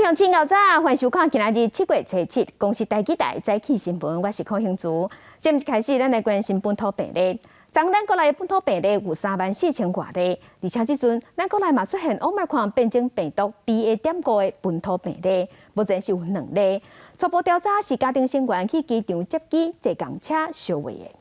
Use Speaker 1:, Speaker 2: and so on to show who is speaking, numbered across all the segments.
Speaker 1: 鄉親𠢕早，歡迎收看今仔日7月初7公視台語台早起新聞，我是柯興珠。節目一開始，咱來關心本土病例。昨昏咱國內本土病例有3萬4千外例，而且這陣咱國內嘛出現 Omicron 變種病毒 BA.5的本土病例，目前是有兩例。初步調查是家庭成員去機場接機坐仝車相會的。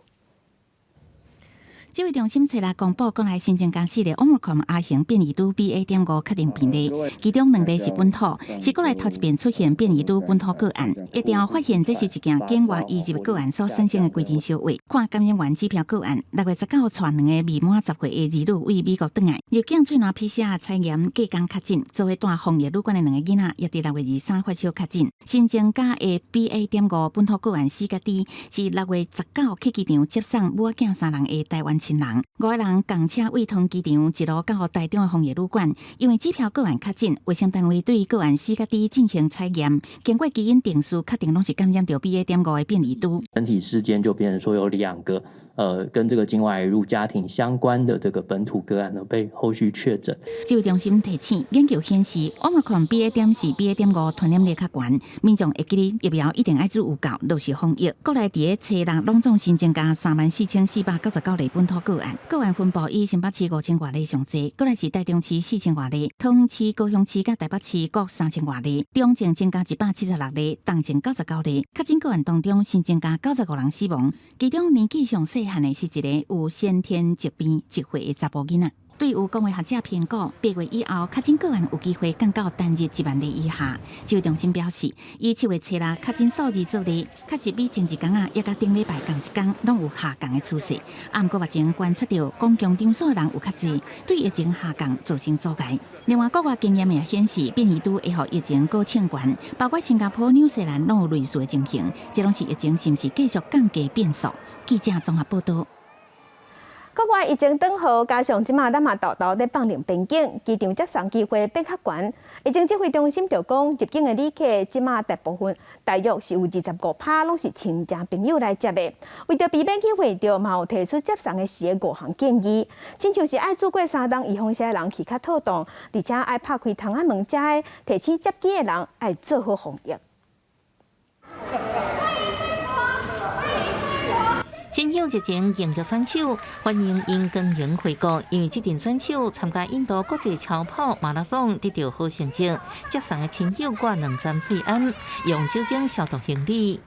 Speaker 2: 指揮中心初六公布，國內新增加四例 Omicron 亞型變異株 BA.5確認病例，其中兩例是本土，是國內頭一遍出現變異株本土個案。疫調發現這是一件境外移入個案所產生的規陣相會。看感染源指標個案，6月19帶兩个未滿10歲的兒女對美國轉來，入境喙瀾 PCR 採驗隔工確診，做伙蹛防疫旅館的兩个囡仔，也佇6月23發燒確診。新增加的 BA.5本土個案四佮 D，是6月19去機場接送母仔囝三人的台灣親人，五个人仝車對桃園機場一路到台中的防疫旅館，因為指標個案確診，衛生單位對個案四佮 D 進行採驗，經過基因定序，確定攏是感染著 BA.5的變異株。
Speaker 3: 整體事件就變成說有兩個，跟這個境外移入家庭相關的這個本土個案呢，被後續確診。
Speaker 2: 指揮中心提醒，研究顯示，Omicron BA 點四、BA.5傳染力較懸，民眾會記得疫苗一定愛注有夠，落實防疫。國內佇咧初六攏總新增加34,499例本土個案，個案分布以新北市五千外例上濟，過來是台中市四千外例，桃園市、高雄市佮台北市各三千外例，中症增加176例，重症99例。確診個案當中新增加95人死亡，其中年紀上細漢的是一个有先天疾病1歲的查埔囡仔。對有公衛學者評估，8月以後確診個案有機會降到單日1萬例以下。指揮中心表示，以7月初六確診數字做例，確實比前一工仔，抑佮頂禮拜仝一工攏有下降的趨勢。啊，毋過目前觀察著公共場所的人有較濟，對疫情下降造成阻礙。另外，國外經驗也顯示，變異株會予疫情閣衝懸，包括新加坡、紐西蘭攏有類似的情形。這攏是疫情是毋是繼續降低變數？記者綜合報道。
Speaker 1: 國外疫情轉好，加上這馬咱嘛沓沓咧放寬邊境，機場接送機會變較懸。疫情指揮中心就講，入境的旅客這馬大部分大約是有25%攏是親戚朋友來接的。為著避免去會著，嘛有提出接送的時的五項建議，親像是愛注過三針預防針的人去較妥當，而且愛拍開窗仔門遮的，提醒接機的人愛做好防疫。
Speaker 4: 親友熱情迎接選手，歡迎𪜶光榮回國。因為這陣選手參加印度國際長跑馬拉松得著好成績，接送的親友掛兩針喙罨，用酒精消毒行李。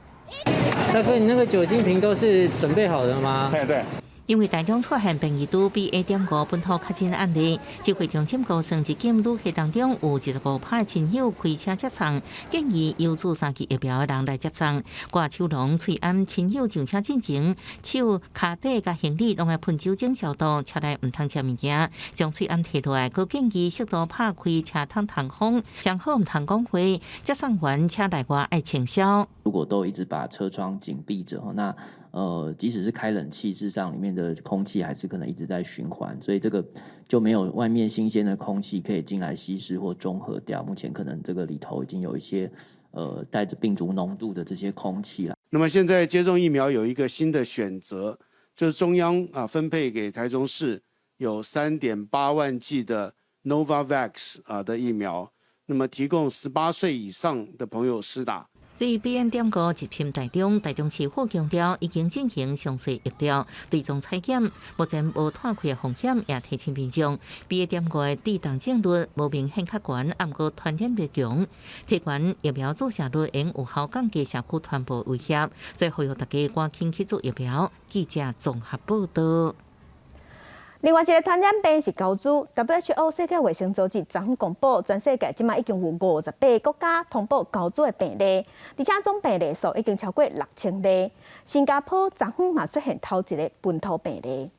Speaker 5: 大哥，你那個酒精瓶都是準備好的嗎？
Speaker 6: 對對。
Speaker 4: 因為台中出現變異株 BA.5本土確診案例，指揮中心高層入境旅客當中有25%親友開車接送，建議有注三劑疫苗的人來接送。掛手籠、喙罨，親友上車進前，手、跤底佮行李攏愛噴酒精消毒，車內毋通食物件，將喙罨提落來，閣建議適度拍開車窗通風，上好毋通講話。接送完車內外愛清消。
Speaker 3: 如果都一直把車窗緊閉著，那即使是開冷氣，事實上裡面的空氣還是可能一直在循環，所以這個就沒有外面新鮮的空氣可以進來稀釋或中和掉。目前可能這個裡頭已經有一些帶着病毒濃度的這些空氣了。
Speaker 7: 那麼現在接種疫苗有一個新的選擇，就是中央啊分配給台中市有3.8萬劑的 Novavax 啊的疫苗，那麼提供18歲以上的朋友施打。
Speaker 4: 對 BA.5入侵台中，台中市府強調已經進行詳細疫調，追蹤採檢，目前無湠開的風險，也提醒民眾 BA.5的致重症率無明顯較懸，毋過傳染力強，提懸疫苗注射率應有效降低社區傳播威脅，所以呼籲大家趕緊去注疫苗。記者綜合報道。
Speaker 1: 另外一個傳染病是猴痘，WHO 世界衛生組織昨昏公布，全世界這馬已經有58個國家通報猴痘的病例，而且總病例數已經超過6000例。新加坡昨昏嘛出現頭一个本土病例。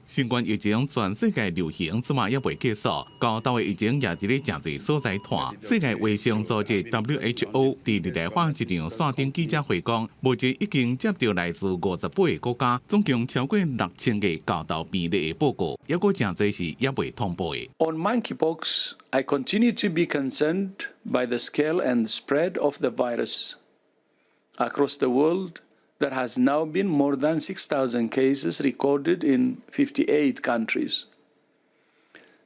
Speaker 8: 新冠疫情全世界流行，這馬猶未結束，猴痘的疫情也佇咧誠濟所在湠。世界衛生組織 WHO 佇日內瓦一場線頂記者會講，目前已經接著來自58個國家，總共超過六千个猴痘病例的報告，猶閣誠濟是猶未通報的。
Speaker 9: On monkeypox, I continue to be concerned by the scale and spread of the virus across the world. There has now been more than 6,000 cases recorded in 58 countries.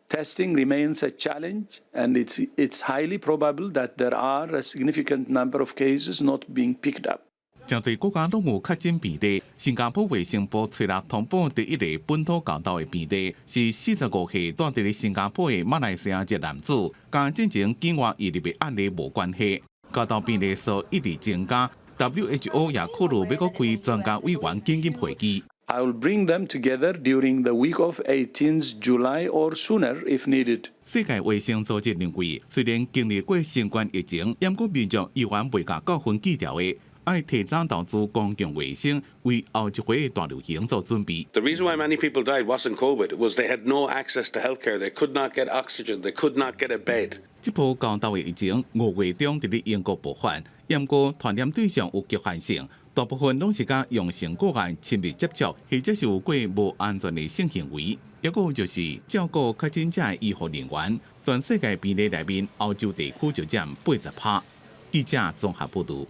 Speaker 9: Testing remains a challenge, and it's highly probable that there are a significant number of cases not being picked up.
Speaker 8: 誠濟國家攏有確診病例，新加坡衛生部初六通報第一例本土猴痘的病例，是45歲蹛佇咧新加坡的馬來西亞籍男子，佮進前境外移入的案例無關係。猴痘病例數一直增加，WHO 也考慮欲閣開專家委員緊急會議。
Speaker 9: I will bring them together during the week of 18th July or sooner if needed.
Speaker 8: 世界衛生組織認為，雖然經歷過新冠疫情，毋過民眾猶原袂共過分計較的，愛提早投資公共衛生，為後一回的大流行做準備。
Speaker 6: The reason why many people died wasn't COVID, it was they had no access to healthcare. They could not get oxygen. They could not get a bed.
Speaker 8: 這波猴痘的疫情5月中佇咧英國爆發，毋過傳染對象有局限性，大部分攏是佮陽性個案親密接觸，或者是有過無安全的性行為，抑閣有就是照顧確診者的醫護人員。全世界病例內面，歐洲地區就佔80%。記者綜合報導。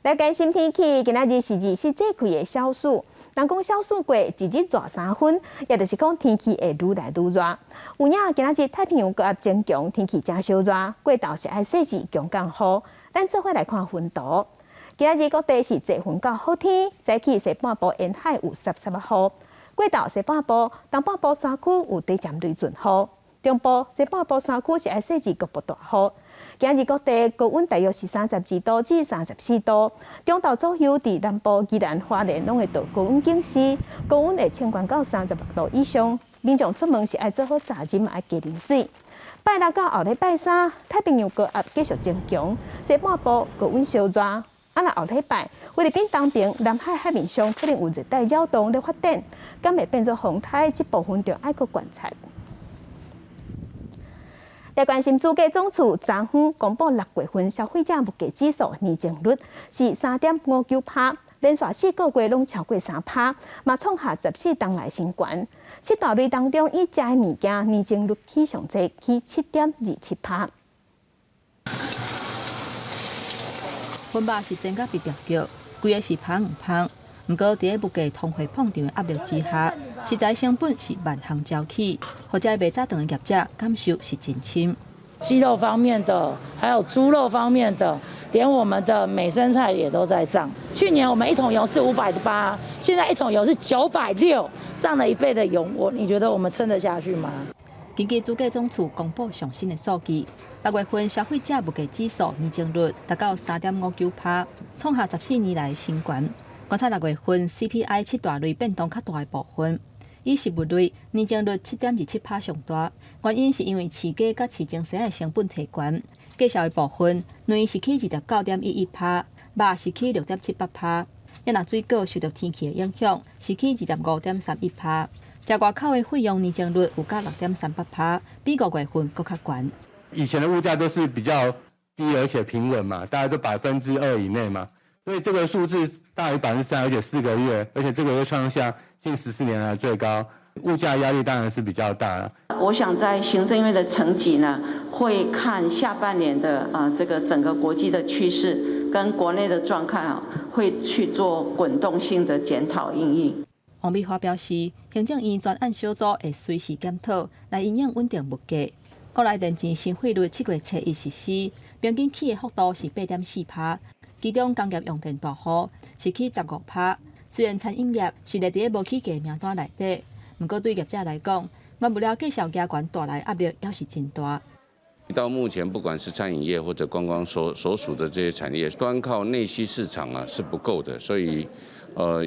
Speaker 1: 來關心天氣，今仔日是二十四節氣的小暑。人講小暑過，一日熱3分，也就是講天氣會愈來愈熱。有影今仔日太平洋高壓增強，天氣誠燒熱，過晝是愛細緻強降雨。咱做伙來看雲圖。今仔日各地是濟雲到好天，早起西半部沿海有濕濕仔雨，過晝西半部、東半部山區有短暫雷陣雨，中部西半部山區是愛細緻局部大雨。今日各地高溫大約是32度至34度，中晝左右佇南部、宜蘭、花蓮攏會到高溫警示，高溫會衝懸到36度以上。民眾出門是愛做好雜飲，愛加啉水。拜六到後禮拜三，太平洋高壓繼續增強，西半部高溫燒熱。啊，若後禮拜菲律賓東邊南海海面上可能有熱帶擾動咧發展，敢會變做風颱？這部分就愛閣觀察。來關心主計總處昨昏公布6月份消費者物價指數年增率是3.59%，連續4個月攏超過3%，嘛創下14冬來新高。七大類當中，以食的物件年增率起上濟，起7.27%。
Speaker 10: 薰肉是煎甲覕覕叫，規个是芳芳。毋過，佇咧物價通貨膨脹的壓力之下，食材成本是萬項齊起，予這賣早頓的業者感受是真深。
Speaker 11: 雞肉方面的，還有豬肉方面的，連我們的美生菜也都在漲。去年我們一桶油是580，現在一桶油是960，漲了一倍的油，你覺得我們撐得下去嗎？
Speaker 10: 根據主計總處公布上新的數據，6月份消費者物價指數年增率達到3.59%，創下14年來新高。觀察6月份 CPI 七大類變動較大的部分，以食物類年增率7.27%上大，原因是因為飼雞佮飼精生的成本提懸。價數的部分，卵是起29.11%，肉是起6.78%。抑若水果受著天氣的影響，是起25.31%。食外口的費用年增率有到6.38%，比5月份閣較懸。
Speaker 12: 以前的物價都是比較低而且平穩嘛，大概都2%以內嘛，所以這個數字大於3%，而且4個月，而且這個又創下近14年來最高，物價壓力當然是比較大。
Speaker 13: 我想在行政院的層級呢，會看下半年的啊這個整個國際的趨勢跟國內的狀況啊，會去做滾動性的檢討因應。
Speaker 10: 王美花表示，行政院專案小組會隨時檢討，來因應穩定物價。國內電錢新費率7月初一實施，平均起的幅度是8.4%，其中工業用電大戶是起15%。雖然餐飲業是列佇咧無起價名單內底，毋過對業者來講，原物料價數加懸帶來壓力猶是真大。
Speaker 14: 到目前，不管是餐飲業或者觀光所屬的這些產業，單靠內需市場啊是不夠的，所以，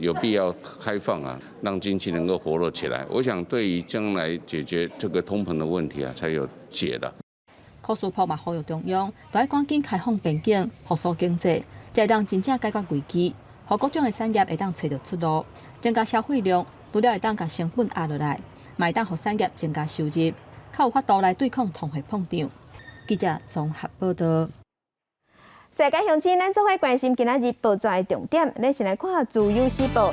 Speaker 14: 有必要開放啊，讓經濟能夠活絡起來。我想對於將來解決這個通膨的問題啊，才有解的。
Speaker 10: 柯書博嘛呼籲中央，著愛趕緊開放邊境，復甦經濟，才會當真正解決危機，予各種的產業會當揣著出路，增加消費量，除了會當共成本壓落來，嘛會當予產業增加收入，較有法度來對抗通貨膨脹。記者綜合報導。
Speaker 1: 世界鄉親，咱做伙關心今仔日報紙的重點。咱先來看《自由時報》，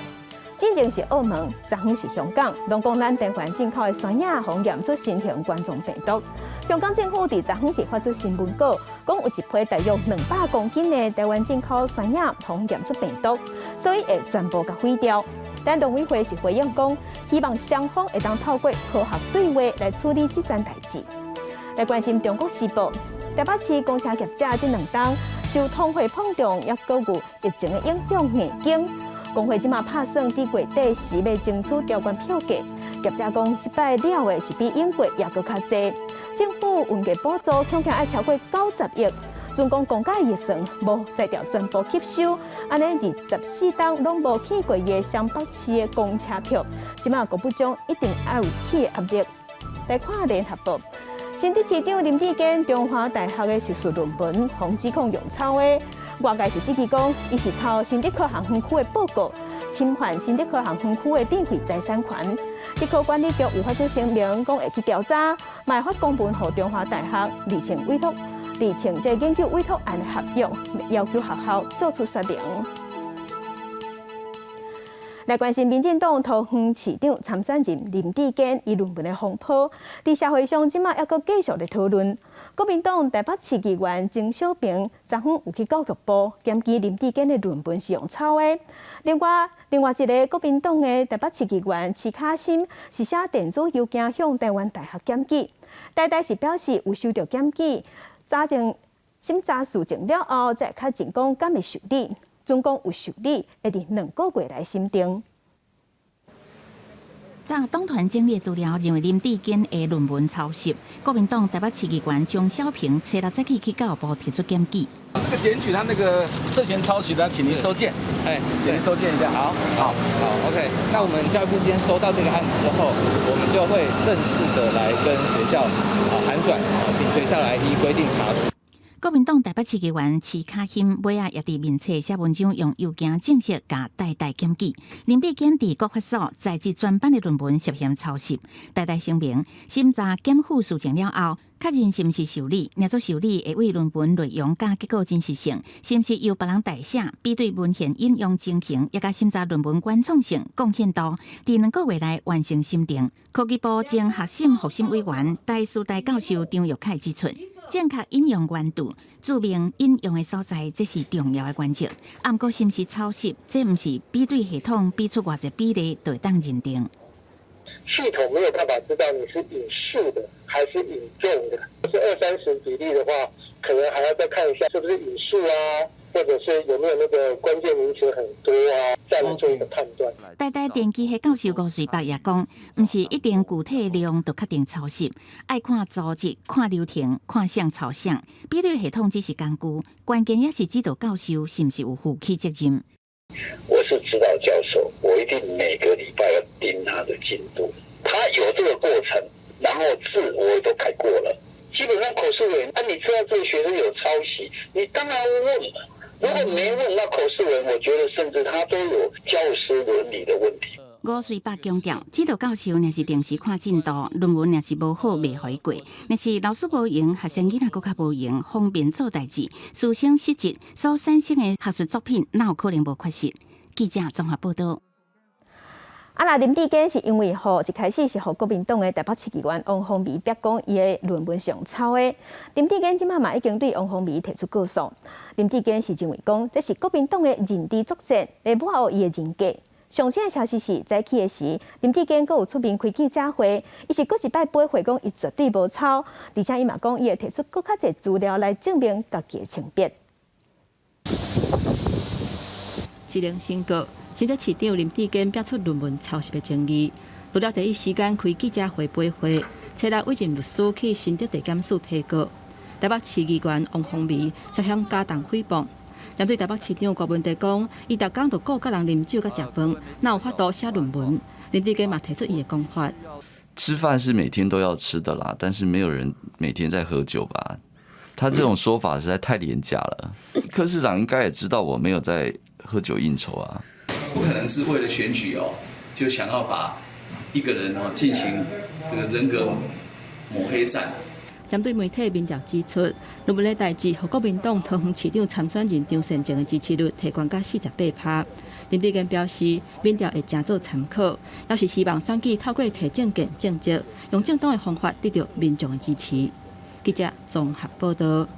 Speaker 1: 進前是澳門，昨昏是香港，攏講咱台灣進口的酸葉予驗出新型冠狀病毒。香港政府佇昨昏是發出新聞稿，講有一批大約200公斤的台灣進口酸葉予驗出病毒，所以會全部共毀掉。但農委會是回應講，希望雙方會當透過科學對話來處理這件代誌。來關心中國時報，台北市公車業者這兩冬受通貨膨脹，抑閣有疫情的影響硬頸，工會這馬拍算佇月底時欲爭取調懸票價。業者講，這擺了的是比英國抑閣較濟，政府運價補助恐驚愛超過90億。準講公家預算無才調全部吸收，按呢24冬攏無起過的雙北市的公車票，這馬國部長一定愛有起的壓力。來看聯合報，新竹市長林智堅中華大學的碩士論文，予指控用抄的，外界是質疑講，伊是抄新竹科學園區的報告，侵犯新竹科學園區的智慧財產權。竹科管理局有發出聲明，講會去調查，嘛會發公文予中華大學，釐清委託。釐清這研究委託案的合約，要求學校做出說明。來關心民進黨桃園市長參選人林智堅伊論文的風波，佇社會上這馬猶閣繼續咧討論。國民黨台北市議員鍾小平昨昏有去教育部檢舉林智堅的論文是用抄的。另外，另外一个國民黨的台北市議員徐卡心是寫電子郵件向台灣大學檢舉，台大是表示有收到檢舉。查證審查事證了後，才會確認講敢會受理。準講有受理，會佇2個月內審定。
Speaker 2: 早黨團整理資料，認為林智堅的論文抄襲。國民黨台北市議員鍾小平初六早起去教育部提出檢舉。
Speaker 15: 這個檢舉他那個涉嫌抄襲的，請您收件。哎，請您收件一下。好，好，好，OK。那我們教育部今天收到這個案子之後，我們就會正式的來跟學校啊函轉啊，請學校來依規定查處。
Speaker 2: 國民黨台北市議員徐卡馨尾仔也佇面冊寫文章，用郵件正式共台大檢舉。林智堅佇國發所在職專班的論文涉嫌抄襲，台大聲明審查檢附事證了後，確認是毋是受理，若做受理會為論文內容佮結果真實性，是毋是由別人代寫，比對文獻引用情形，抑佮審查論文原創性、貢獻度，佇2個月內完成審定。科技部前學審複審委員、台師大教授張育凱指出，正確引用原著、注明引用的所在，這是重要的原則。毋過是毋是抄襲，這毋是比對系統比出偌濟比例就會當認定。
Speaker 16: 系統沒有辦法知道你是引述的還是引用的，是二三十比例的話，可能還要再看一下是不是引述啊，或者是有沒有那個關鍵名詞很多啊，再來做一個判斷。
Speaker 2: 台大電機系教授吳瑞北也講，毋是一定具體內容就確定抄襲，愛看組織、看流程、看誰抄誰，比對系統只是工具，關鍵也是指導教授是毋是有負起責任。
Speaker 17: 我是指導教授，我一定每個禮拜要盯他的進度。他有這個過程，然後字我也都改過了。基本上口試委員，啊，你知道這個學生有抄襲，你當然問。如果沒問，那口試委員，我覺得甚至他都有教師倫理的問題。
Speaker 2: 吳瑞北強調，指導教授若是定時看進度，論文若是無好，袂予伊過；若是老師無閒，學生囡仔閣較無閒，方便做代誌，師生失職所產生的學術作品，哪有可能無缺失？記者綜合報道。
Speaker 1: 啊，那林智堅是因為予一開始是予國民黨的台北市議員王鴻薇逼講伊的論文是用抄的。林智堅這馬嘛已經對王鴻薇提出告訴。林智堅是認為講，這是國民黨的認知作戰，會抹黑伊的人格。上新的消息是，早起的時，林智堅閣有出面開記者會，伊是閣一擺駁回講，伊絕對無抄，而且伊嘛講，伊會提出閣較濟資料來證明家己的清白。
Speaker 10: 一連宣告，新竹市長林智堅爆出論文抄襲的爭議，除了第一時間開記者會駁回，初六委任律師去新竹地檢署提告。台北市議員王鴻薇涉嫌加重誹謗。針對台北市長柯文哲講，伊逐工就顧佮人啉酒佮食飯，哪有法度寫論文？林智堅嘛提出伊的講法。
Speaker 18: 吃飯是每天都要吃的啦，但是沒有人每天在喝酒吧？他這種說法實在太廉價了。柯市長應該也知道我沒有在喝酒應酬啊。
Speaker 9: 不可能是為了選舉哦，就想要把一個人哦進行這個人格抹黑戰。
Speaker 10: 針對媒體民調指出，論文的代誌，予國民黨桃園市長參選人張善政的支持率提懸到48%。林智堅表示，民調會誠做參考，也是希望選舉透過提政見政績，用正當的方法得到民眾的支持。記者綜合報道。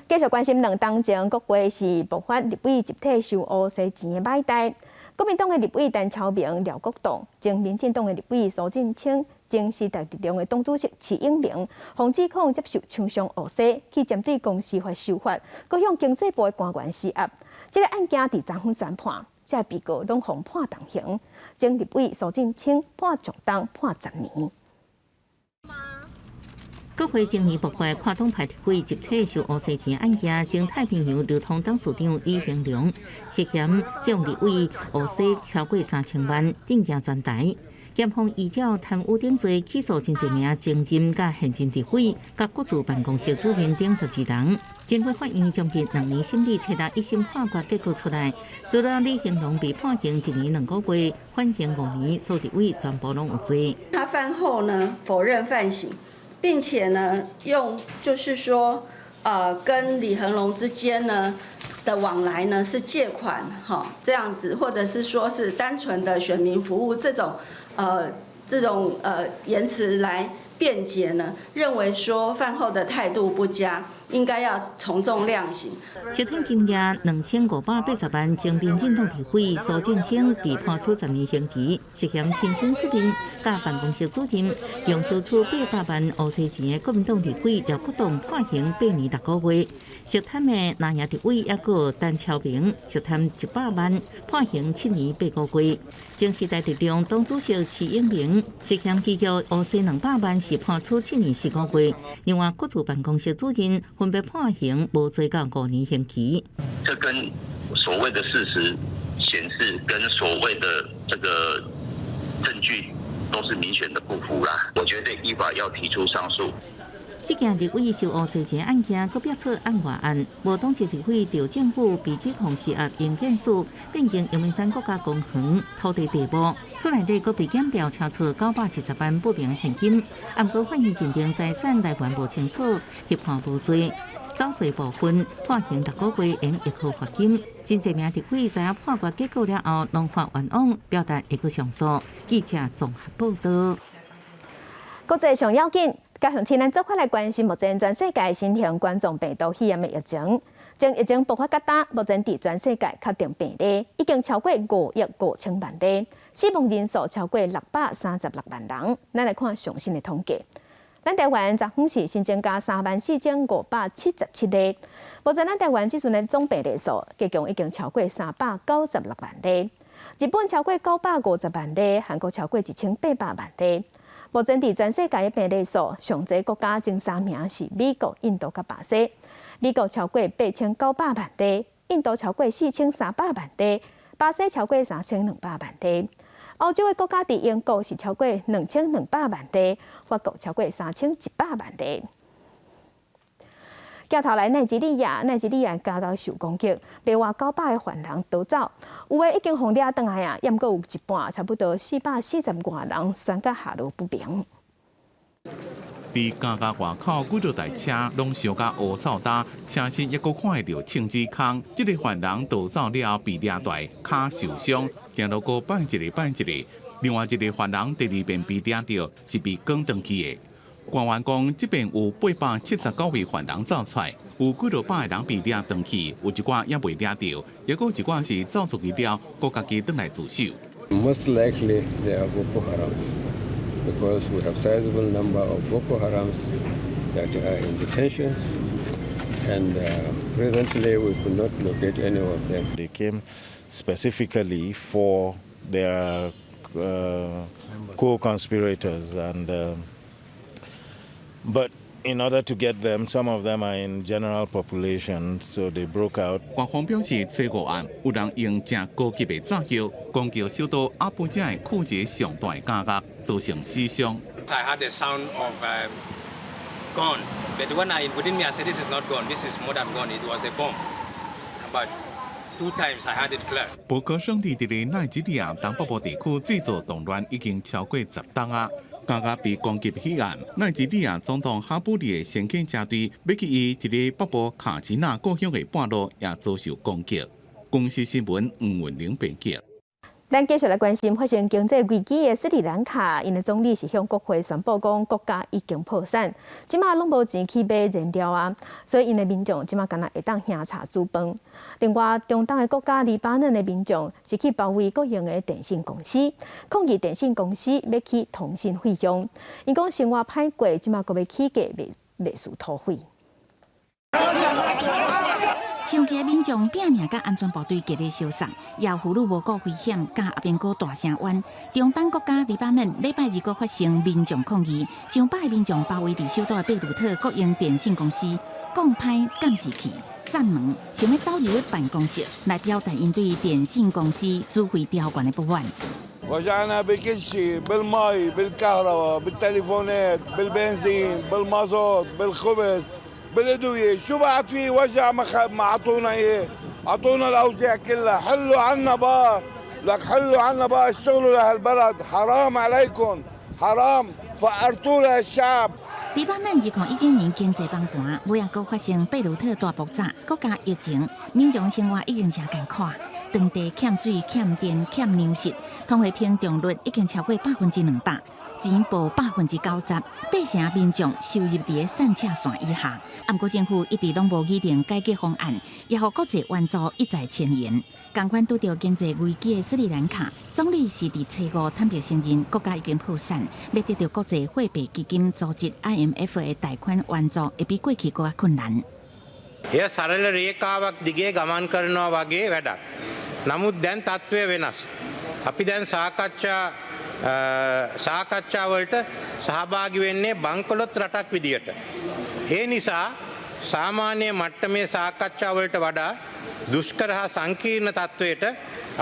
Speaker 1: 繼續關心兩冬前，國會是爆發立委集體收烏西錢的歹代。國民黨的立委陳超明、廖國棟，前民進黨的立委蘇震清，前時代力量的黨主席徐永明，予指控接受廠商烏西去針對公司法修法，閣向經濟部的官員施壓。這个案件佇昨昏宣判，這个被告攏予判重刑，前立委蘇震清判重冬判10年。
Speaker 4: 國會前年爆發跨黨派立委集體收烏西錢案件，前太平洋流通董事長李興龍涉嫌向立委烏西超過3000萬，震驚全台。檢方依照貪污等罪起訴真濟名前任佮現任立委、佮國事辦公室主任等12人。巡迴法院將近2年審理，初六一審判決結果出來，除了李興龍被判刑1年2個月，緩刑5年，蘇立委全部攏有罪。
Speaker 19: 他犯後呢，否認犯行，並且呢，用就是說，跟李恆龍之間呢的往來呢是借款，哈，這樣子，或者是說是單純的選民服務這種言辭來辯解呢，認為說犯後的態度不佳，應該要從重量刑。
Speaker 4: 涉貪金額2580萬，前民進黨立委蘇震清被判處10年刑期，涉嫌親身出任佮辦公室主任，用收取800萬烏西錢的國民黨立委廖國棟判刑8年6個月。涉貪的藍營立委抑閣陳超明涉貪100萬，判刑7年8個月。前時代力量黨主席徐永明涉嫌拒繳烏西200萬，是判處7年4個月。另外，國事辦公室主任分別判刑無罪到5年刑期。
Speaker 17: 這跟所謂的事實顯示，跟所謂的這個證據都是明顯的不符啦。我覺得依法要提出上訴。
Speaker 4: 這件立委收烏西錢案件，閣變出案外案，無黨籍立委趙政府被指控施壓營建署變更陽明山國家公園土地地目，厝內底閣被檢調查出970萬不明現金，毋過法院認定財產來源無清楚，協判無罪。走稅部分判刑6個月，應易科罰金。真濟名立委知影判決結果了後，攏發願望表達會閣上訴。記者綜合報道。
Speaker 1: 國際上要緊，加上親咱做伙來關心目前全世界新型冠狀病毒肺炎的疫情。從疫情爆發到今，目前佇全世界確定病例已經超過5億5000萬例，死亡人數超過636萬人。咱來看上新的統計。咱台灣昨昏是新增加34,577例，目前咱台灣這陣的總病例數，加總已經超過396萬例。日本超過950萬例，韓國超過1800萬例。目前佇全世界的病例數，上濟國家前三名是美國、印度佮巴西。美國超過8900萬例，印度超過4300萬例，巴西超過3200萬例。歐洲的國家佇英國是超過2200萬例，法國超過3100萬例。鏡頭來奈及利亞，奈及利亞監獄受攻擊，袂活900个犯人逃走，有的已經予掠轉來啊，猶閣有一半，差不多440外人，懸甲下落不明。
Speaker 8: 佇監獄外口幾落台車攏燒甲烏臭焦，車身猶閣看會著銃子空。這个犯人逃走了後被掠蹛，跤受傷，行路閣擺一个擺一个。另外一个犯人第二遍被掠著，是被趕轉去的。官員講，這邊有879位犯人走出來，有幾落百个人被掠轉去，有一寡猶未掠著，猶閣有一寡是走出去了，閣家己轉來自首。
Speaker 20: Most likely they are Boko Haram because we have sizable number of Boko Harams that are in detention and presently we could not locate any of them.
Speaker 21: They came specifically for their co-conspirators and but in order to get them, some of them are in general population, so they broke out.
Speaker 8: 官方表示，初五暗有人用誠高級的炸藥攻擊首都阿布加的庫捷上大的監獄，造成死傷。
Speaker 22: I heard the sound of gun, but when I within me, I said, "This is not gun. This is more than gun. It was a bomb." But two times I heard it clear.
Speaker 8: 博科省佇佇個奈及利亞東北部地區製造動亂已經超過10冬啊！監獄被攻擊彼暗，奈及利亞總統哈布里的先遣車隊欲去伊佇个北部卡齊納故鄉的半路也遭受攻擊。公視新聞吳文玲編輯。
Speaker 1: 咱繼續來關心發生經濟危機的斯里蘭卡，𪜶的總理是向國會宣布講國家已經破產，這馬攏無錢去買燃料啊，所以𪜶的民眾這馬干焦會當喝茶煮飯。另外，中東的國家黎巴嫩的民眾是去包圍國營的電信公司，抗議電信公司欲起通信費用。𪜶講生活歹過，這馬閣欲起價袂袂輸土匪。
Speaker 2: 生氣的民眾拚命佮安全部隊激烈相搿，也有婦女無顧危險，佮阿兵哥大聲冤。中東國家黎巴嫩禮拜二閣發生民眾抗議，上百个民眾包圍佇首都的貝魯特國營電信公司，講歹監視器、佔門，想欲走入去辦公室來表達𪜶對電信公司資費調懸的不滿。
Speaker 3: وجعنا بكل شيء بالمي بالكهرباء بالتليفونات بالبنزين بالمازوت بالخبز بالادويه شو بعد في وجع ما ما اعطونا اياه اعطونا الاوجاع كلها حلوا عنا بقى لك حلوا عنا بقى اشتغلوا لهالبلد حرام عليكم حرام فقرتوا لهالشعب
Speaker 2: 黎巴嫩2019年經濟崩盤，尾仔閣發生貝魯特大爆炸，國家疫情，民眾生活已經誠艱苦，當地欠水、欠電、欠糧食，通貨膨脹率已經超過200%，錢薄90%，八成民眾收入佇三赤線以下。毋過政府一直攏無擬定解決方案，也予國際援助一再遷延。仝款拄著經濟危機的斯里蘭卡總理是佇初五坦白承認國家已經破產，欲得著國際貨幣基金組織 IMF 的貸款援助，會比過去閣較困難。
Speaker 5: එය සරල රේඛාවක් දිගේ ගමන් කරනවා වගේ වැඩක්. නමුත් දැන් තත්ත්වය වෙනස්. අපි දැන් සාකච්ඡා සාකච්ඡාවලට සහභාගී වෙන්නේ බංකොලොත් රටක් විදියට. ඒ නිසා සාමාන්‍ය මට්ටමේ සාකච්ඡාවලට වඩා දුෂ්කර හා සංකීර්ණ තත්ත්වයට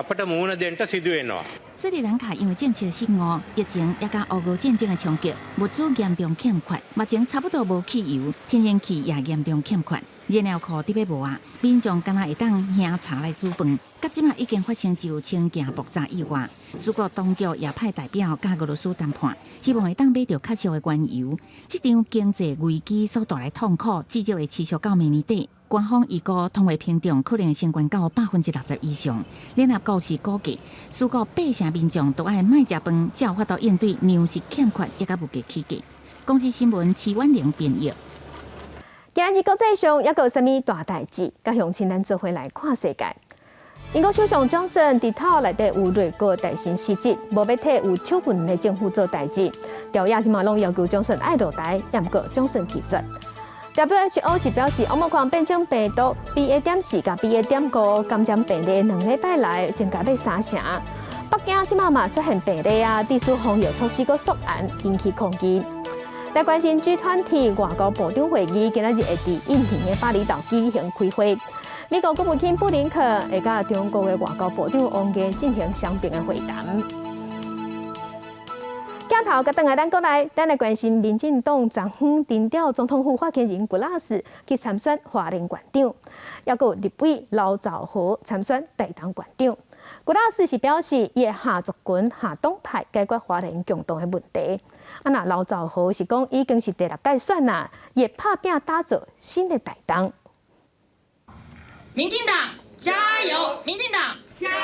Speaker 5: අපට මුහුණ දෙන්න සිදු වෙනවා.
Speaker 2: 斯里蘭卡因為政策失誤、疫情也佮烏俄戰爭的衝擊，物資嚴重欠缺，目前差不多無汽油、天然氣也嚴重欠缺，燃料庫得欲無啊，民眾干焦會當喝茶來煮飯。佮這馬已經發生就清驚爆炸意外，蘇國當局也派代表佮俄羅斯談判，希望會當買著較俗的原油。這場經濟危機所帶來痛苦，至少會持續到明年底。官方預估通貨膨脹可能升懸到60%以上。聯合國是估計，蘇國八成民眾都愛莫食飯，才有法度應對糧食欠缺，抑佮物價起價。公視新聞齊婉玲編譯。
Speaker 1: 今日國際上猶閣有啥物大代誌？佮鄉親咱做伙來看世界。英國首相強森日頭內底有內閣大臣辭職，無欲替有手份的政府做代誌。朝野這馬攏要求強森愛落台，毋過強森拒絕。WHO 是表示，Omicron 變種病毒 BA.4佮 BA.5感染病例2禮拜來增加欲三成。北京這馬嘛出現病例啊，致使防疫措施閣縮嚴，引起抗議。來關心 G20 外交部長會議，今仔日會佇印尼的巴厘島舉行開會。美國國務卿布林肯會佮中國的外交部長王毅進行雙邊的會談。鏡頭閣轉來咱國內，咱來關心民進黨昨昏徵調總統府發言人谷辣斯去參選花蓮縣長，抑閣有立委劉兆豪參選台東縣長。谷辣斯是表示，伊會下族群、下黨派解決花蓮共同的問題。啊，若劉兆豪是講已經是第六屆選啦，伊會拍拚打造新的台東。
Speaker 23: 民進黨加油！民進黨。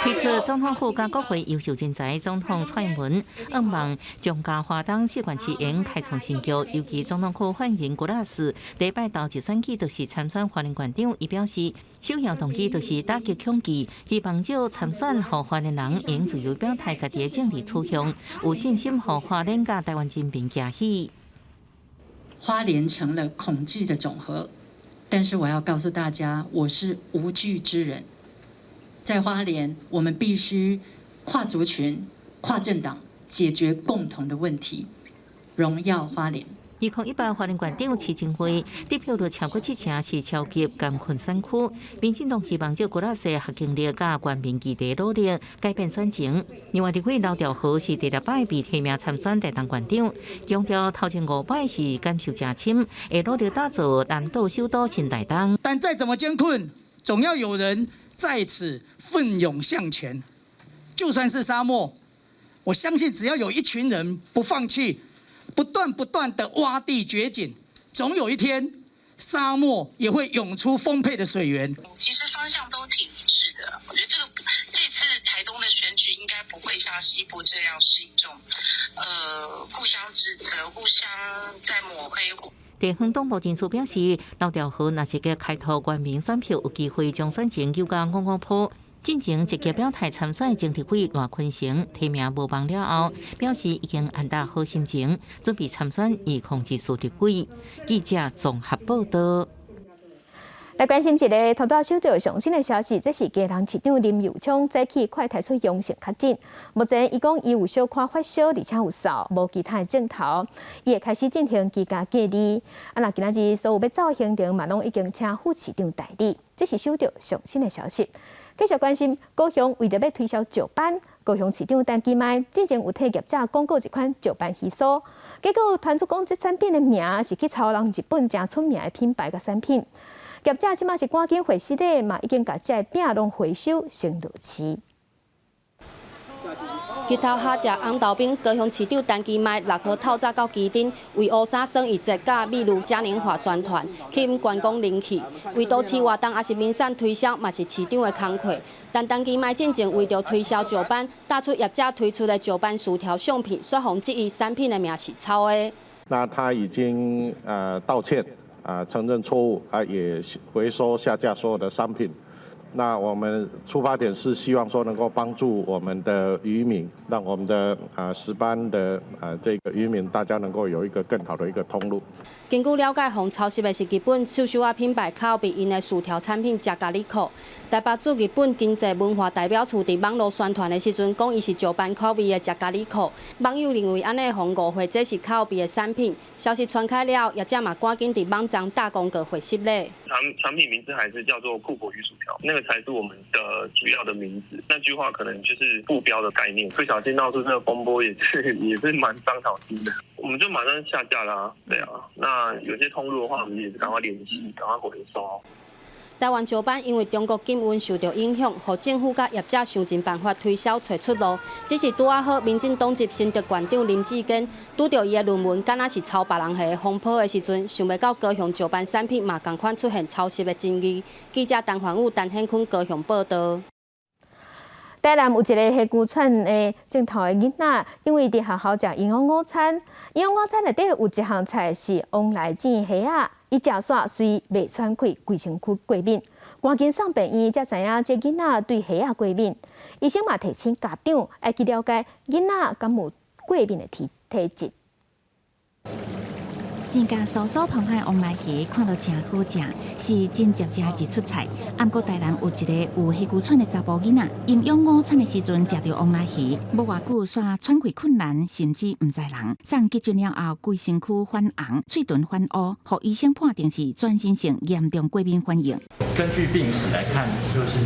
Speaker 4: 推出總統府佮國會優秀人才總統蔡英文，向望將佮花東四縣市會開創新局。尤其總統府發言人谷辣斯，禮拜頭一選舉就是參選花蓮縣長，伊表示首要動機就是打擊恐懼，希望藉參選予花蓮人用自由表態家己的政治取向，有信心予花蓮佮台灣人民驚喜。
Speaker 24: 花蓮成了恐懼的總和，但是我要告訴大家，我是無懼之人。在花蓮，我們必須跨族群、跨政黨，解決共同的問題。榮耀花蓮。
Speaker 4: 2018花蓮縣長市政會得票率超過七成，是超級艱困選區。民進黨希望藉谷辣斯學經歷佮縣民議題努力改變選情。另外，立委劉兆豪是第六擺被提名參選台東縣長，強調頭前五擺是感受誠深，會努力打造南島首都新台東。
Speaker 25: 但再怎麼艱困，總要有人在此奮勇向前。就算是沙漠，我相信只要有一群人不放棄，不斷不斷的挖地掘井，總有一天，沙漠也會湧出豐沛的水源。
Speaker 26: 其實方向都挺一致的，我覺得這個這次台東的
Speaker 6: 選舉應該不會像西部這樣是一種，互相指責、互相在抹黑。
Speaker 4: 地方黨部人士表示，劉兆豪若積極開拓原民選票，有機會將選情扭到五五波。進前積極表態參選的前立委賴坤成提名無望了後，表示已經按捺好心情，準備參選2024立委。記者綜合報道。
Speaker 1: 來關心一个頭拄收到上新的消息，這是基隆市長林右昌早起快篩出陽性確診。目前伊講伊有小可發燒，而且有嗽，無其他的症頭，伊會開始進行居家隔離。啊，若今仔日所有欲走的行程嘛，攏已經請副市長代理。這是收到上新的消息。繼續關心高雄為著欲推銷石斑，高雄市長陳其邁進前有替業者廣告一款石斑魚酥，結果傳出講這產品的名是去抄人日本誠出名的品牌佮產品。業者這馬是趕緊回失禮，嘛已經共這个餅攏回收成落市。
Speaker 7: 日頭下食紅豆冰，高雄市長陳其邁6號透早到旗津，為烏衫耍一節佮美女嘉年華宣傳，吸引觀光人氣。為都市活動抑是民產推銷，嘛是市長的工課。但陳其邁進前為著推銷石斑，打出業者推出的石斑薯條相片，煞予質疑產品的名是抄的。
Speaker 11: 那他已經道歉。啊，承認錯誤啊，也回收下架所有的商品。那我們出發點是希望說能夠幫助我們的漁民，讓我們的石斑的這個漁民，大家能夠有一個更好的一個通路。
Speaker 7: 根據了解，予抄襲的是日本壽司仔品牌口味𪜶的薯條產品じゃがりこ。台北駐日本經濟文化代表處佇網路宣傳的時陣，講伊是石斑口味的じゃがりこ。網友認為按呢予人誤會，這是口味的產品。消息傳開了，業者嘛趕緊佇網站打廣告回失禮。
Speaker 12: 產品名字還是叫做庫果魚薯條，那個才是我們的主要的名字。那句話可能就是副標的概念，不小心鬧出這個風波，也是蠻傷腦筋的。我們就馬上下架啦，對啊。那有些通路的話，我們也是趕快聯繫，趕快回收。
Speaker 7: 台灣石斑因為中國禁運受著影響，予政府佮業者想盡辦法推銷揣出路。只是拄仔好，民進黨籍新竹縣長林智堅拄著伊的論文，敢若是抄別人的風波的時陣，想袂到高雄石斑產品嘛仝款出現抄襲的爭議。記者陳環武、陳顯坤高雄報道。
Speaker 1: 台南有一個氣哮喘的症頭的囡仔，因為佇學校食營養午餐，營養午餐內底有一項菜是旺來煎蝦仔，伊食煞隨袂喘氣，規身軀過敏，趕緊送病院才知影這囡仔對蝦仔過敏。醫生嘛提醒家長愛去了解囡仔敢有過敏的體質。
Speaker 2: 煎甲酥酥膨膨的旺來蝦，看著誠好食，是真捷食的一出菜。毋過台南有一个有氣哮喘的查埔囡仔，營養午餐的時陣食著旺來蝦，無偌久煞喘氣困難，甚至毋知人。送急診了後，規身軀泛紅，喙唇泛烏，予醫生判定是全身性嚴重過敏反應。
Speaker 13: 根據病史來看，就是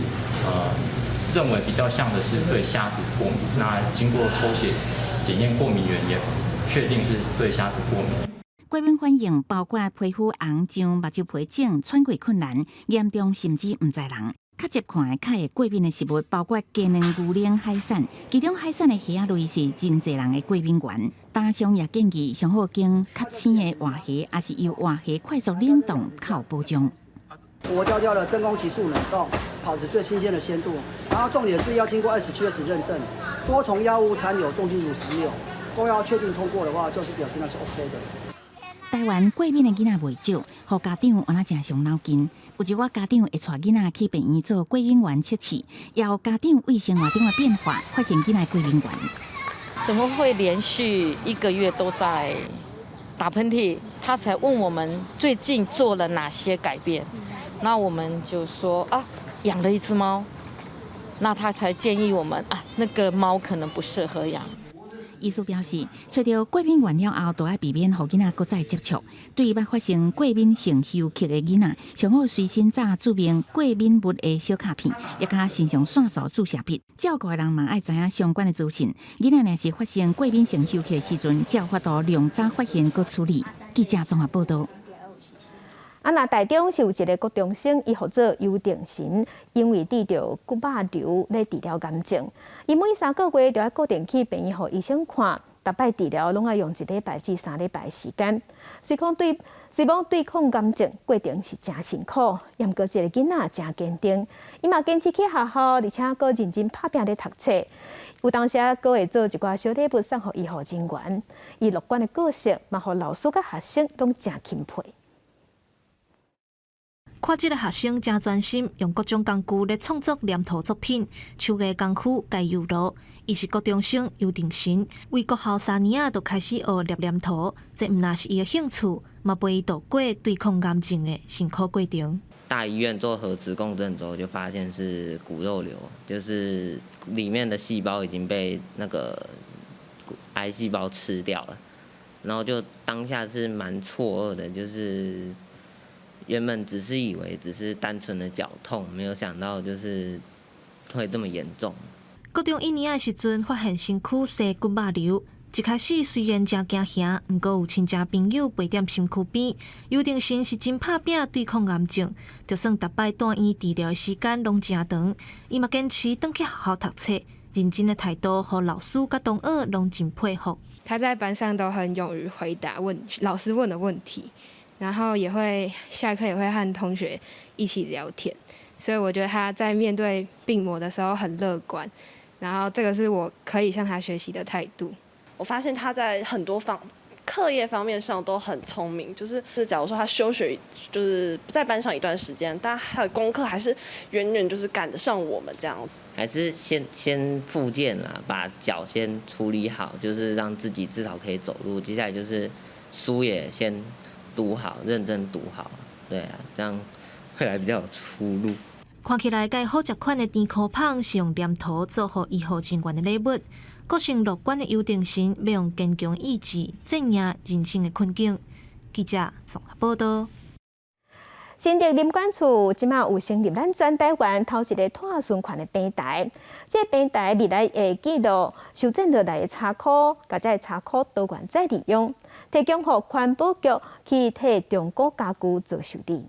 Speaker 13: 認為比較像的是對蝦子過敏。那經過抽血檢驗過敏原，也確定是對蝦子過敏。
Speaker 2: 過敏反應包括皮膚紅脹、目睭皮腫、喘氣困難，嚴重甚至毋知人。較捷看的較會過敏的食物包括雞卵、牛奶、海產，其中海產的蝦仔類是真濟人的過敏源。打商也建議上好揀較鮮的活蝦，抑是由活蝦快速冷凍較有保障。
Speaker 26: 活焦焦的真空急速冷凍，保持最新鮮的鮮度。然後重點是要經過 SGS 認證，多重藥物殘留、重金屬殘留都要確定通過的話，就是表示那是 OK 的。
Speaker 2: 台灣過敏的囡仔袂少，予家長按呢誠傷腦筋。有一寡家長會帶囡仔去病院做過敏原測試，也有家長為生活中的變化發現囡仔過敏原。
Speaker 27: 怎麼會連續一個月都在打噴嚏？他才問我們最近做了哪些改變。那我們就說啊，養了一隻貓。那他才建議我們啊，那個貓可能不適合養。
Speaker 2: 醫師表示，揣著過敏原了後，就愛避免予囡仔閣再接觸。對於捌發生過敏性休克的囡仔，上好隨身紮注明過敏物的小卡片，抑佮腎上腺素注射筆。照顧的人嘛愛知影相關的資訊。囡仔若是發生過敏性休克的時陣，才有法度量早發現閣處理。記者綜合報道。
Speaker 1: 啊，若台中是有一个國中生，伊號做游定神，因為得著骨肉瘤咧治療癌症，伊每3個月就愛固定去病院予醫生看。逐擺治療攏愛用一禮拜至三禮拜時間。雖講對雖罔對抗癌症過程是誠辛苦，毋過這个囡仔誠堅定，伊嘛堅持去學校，而且閣認真拍拚咧讀冊。有當時閣會做一寡小禮物送予醫護人員。伊樂觀的個性，嘛予老師佮學生攏誠欽佩。
Speaker 9: 看這個學生誠專心，用各種工具咧創作黏土作品，手藝功夫共猶樂。伊是國中生游定神，為國校三年仔就開始學捏黏土，這毋但是伊的興趣，嘛陪伊度過對抗癌症的辛苦過程。
Speaker 10: 大醫院做核磁共振之後，就發現是骨肉瘤，就是裡面的細胞已經被那個癌細胞吃掉了。然後就當下是蠻錯愕的，就是原本只是以為只是單純的腳痛，沒有想到就是會這麼嚴重。
Speaker 9: 國中一年仔時陣，發現身軀生骨肉瘤。一開始雖然誠驚嚇，毋過有親戚朋友陪踮身軀邊，游定神是真拍拚對抗癌症，就算逐擺住院治療的時間攏誠長，伊嘛堅持轉去學校讀冊，認真的態度，予老師佮同學攏真佩服。
Speaker 14: 他在班上都很勇於回答問老師問的問題，然後也會下課也會和同學一起聊天，所以我覺得他在面對病魔的時候很樂觀，然後這個是我可以向他學習的態度。
Speaker 15: 我發現他在很多方課業方面上都很聰明，就是假如說他休學，就是不在班上一段時間，但他的功課還是遠遠就是趕得上我們這樣。
Speaker 10: 還是先復健啦，把腳先處理好，就是讓自己至少可以走路。接下來就是書也先讀好，認真讀好，對啊，這樣未來比較有出路。
Speaker 9: 看起來，佮好食款的甜箍麭是用黏土做予醫護人員的禮物。個性樂觀的游定神，欲用堅強意志戰贏人生的困境。記者綜合報道。
Speaker 1: 新竹林管處這馬有成立咱全台灣頭一个碳循環的平台。這个平台未來會記錄修剪落來的柴箍，共這个柴箍多元再利用，提供予環保局去替中古家具做修理。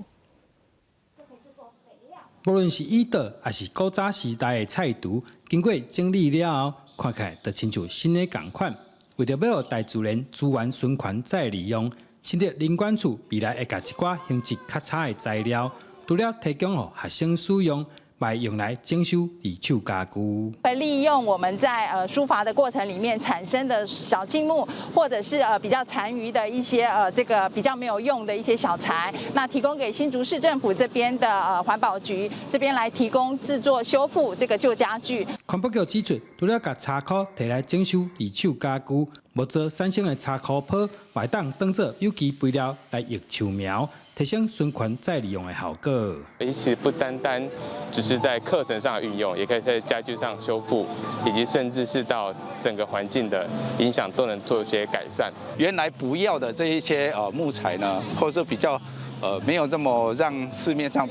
Speaker 16: 無論是椅桌，抑是古早時代的菜櫥，經過整理了後，看起來就親像新的仝款。為著欲予大自然資源循環再利用，新竹林管處未來會共一寡品質較差的材料，除了提供予學生使用，嘛會用來整修二手家具。
Speaker 18: 會利用我們在疏伐的過程裡面產生的小徑木，或者是比較殘餘的一些這個比較沒有用的一些小材，那提供給新竹市政府這邊的環保局這邊來提供製作修復這個舊家具。
Speaker 16: 環保局指出，除了共柴箍提來整修二手家具，木做產生的柴箍泡，嘛會當當做有機肥料來育樹苗，提升循環再利用的效果。
Speaker 19: 其實不單單只是在課程上運用，也可以在家具上修復，以及甚至是到整個環境的影響都能做一些改善。
Speaker 28: 原來不要的這一些木材呢，或者是比較沒有這麼讓市面上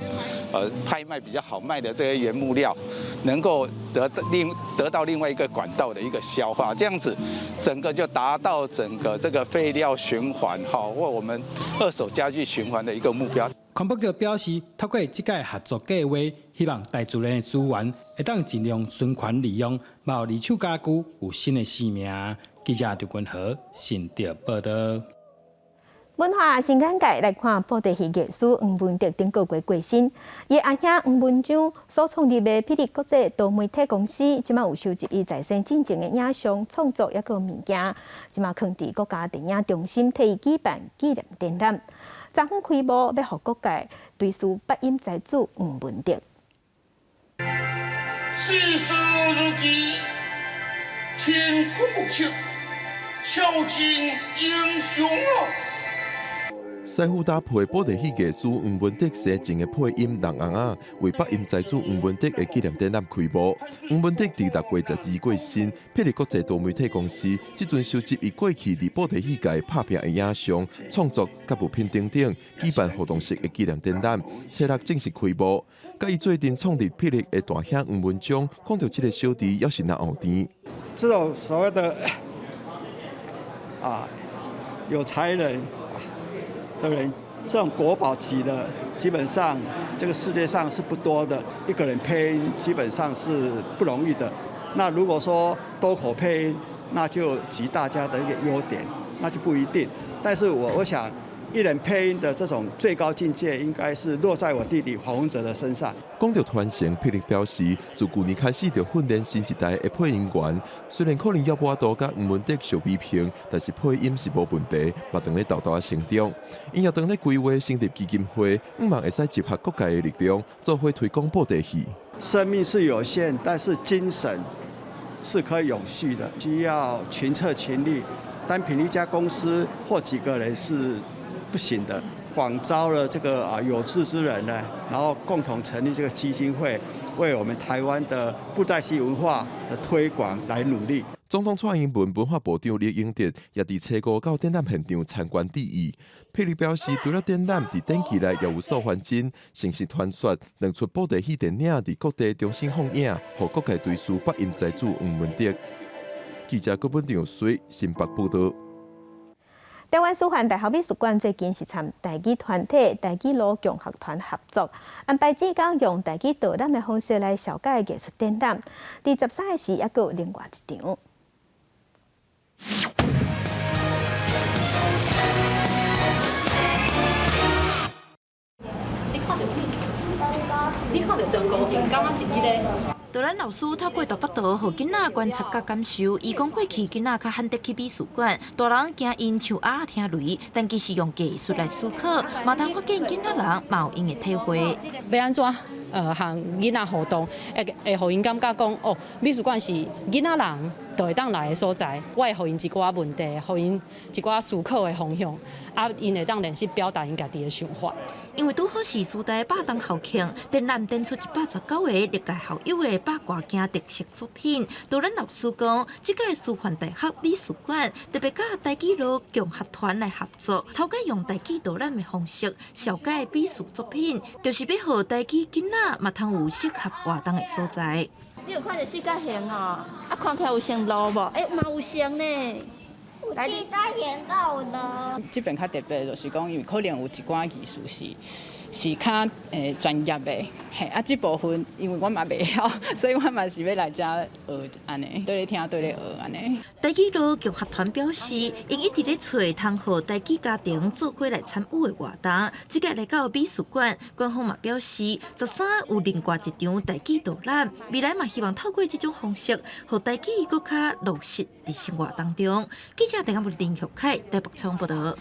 Speaker 28: 拍賣比較好賣的這些原木料，能夠得到另外一個管道的一個消化，這樣子整個就達到整個這個廢料循環哈，或我們二手家具循環的一個目標。
Speaker 16: 環保局表示，透過這個合作計劃，希望大自然的資源會當盡量循環利用，嘛予二手家具有新的生命。記者劉君和新竹報道。
Speaker 1: 文化新眼界來看，布袋戲藝師黃文德頂個月過身。伊阿兄黃文章所創立的霹靂國際多媒體公司，這馬有收集伊在生進前的影像創作抑閣物件，這馬囥佇國家電影中心替伊舉辦紀念展覽。昨昏開幕，欲予各界追思八音才子黃文德。
Speaker 29: 世事如棋，天空目測，孝敬英雄啊！
Speaker 30: 師傅搭配布袋戲藝師黃文德生前的配音人尪仔，為八音才子黃文德的紀念展覽開幕。黃文德佇6月12過身，霹靂國際多媒體公司這陣收集伊過去佇布袋戲界拍拚的影像、創作佮物品等等，舉辦活動式的紀念展覽，初六正式開幕。佮伊做陣創立霹靂的大兄黃文章，講著這个小弟猶是若學甜。
Speaker 31: 這種所謂的啊有才能的人，這種國寶級的，基本上這個世界上是不多的。一個人配音基本上是不容易的。那如果說多口配音，那就集大家的一個優點，那就不一定。但是我想，藝人配音的這種最高境界，應該是落在我弟弟黃文擇的身上。
Speaker 30: 講著傳承，霹靂表示，自舊年開始就訓練新一代的配音員。雖然可能猶無法度佮黃文德相比拼，但是配音是無問題，嘛當咧沓沓成長。𪜶也當咧規劃成立基金會，向望會使集合各界的力量，做伙推廣布袋戲。
Speaker 31: 生命是有限，但是精神是可以永續的，需要群策群力。單憑一家公司或幾個人是不行的。廣招了這個有志之人呢，然後共同成立這個基金會，為我們台灣的布袋戲文化的推廣來努力。
Speaker 30: 總統蔡英文、文化部長酈英德也佇初五到展覽現場參觀致意。霹靂表示，除了展覽，佇展期內也有所翻新，誠實傳說兩齣布袋戲電影佇各地重新放映，予各界追思北音才子黃文德。記者郭本長水新北報導。
Speaker 1: 台灣師範大學美術館最近是參台語團體台語路共學團合作，安排志工用台語導覽的方式來紹介藝術展覽。佇13日時，猶閣有另外一場。
Speaker 3: 你看著啥物？你看著長高形，感覺是這个？
Speaker 5: 導覽老師透過大腹圖，予囡仔觀察佮感受。伊講過去囡仔較罕得去美術館，大人驚𪜶像鴨仔聽雷，但其實用藝術來思考，嘛通發現囡仔人嘛有𪜶的體會。
Speaker 6: 欲按怎和囡仔互動，會予𪜶感覺講哦，美術館是囡仔人就會當來的所在。我會予𪜶一寡問題，予𪜶一寡思考的方向，啊，𪜶會當練習表達𪜶家己的想法。
Speaker 5: 因為拄好是師大百冬校慶，展覽展出119個歷屆校友的百外件特色作品。導覽老師講，這屆師範大學美術館特別佮台語路共學團來合作，透過用台語導覽的方式，紹介美術作品，就是欲予台語囡仔嘛通有適合活動的所在。
Speaker 8: 你有看著四角形哦？啊，看起來有像路無？欸，嘛有像呢。
Speaker 17: 有四角形佮有路。
Speaker 20: 這邊較特別，就是講，因為可能有一寡藝術是較專業的，嘿，啊，這部分因為我嘛袂曉，所以我嘛是欲來遮學按呢，綴咧聽，綴咧學按呢。
Speaker 5: 台語路共學團表示，𪜶一直咧揣通予台語家庭做伙來參與的活動。這屆來到美術館，官方嘛表示，13有另外一場台語導覽，未來嘛希望透過這種方式，予台語閣較落實佇生活當中。記者鄭林玉凱台北採訪報導。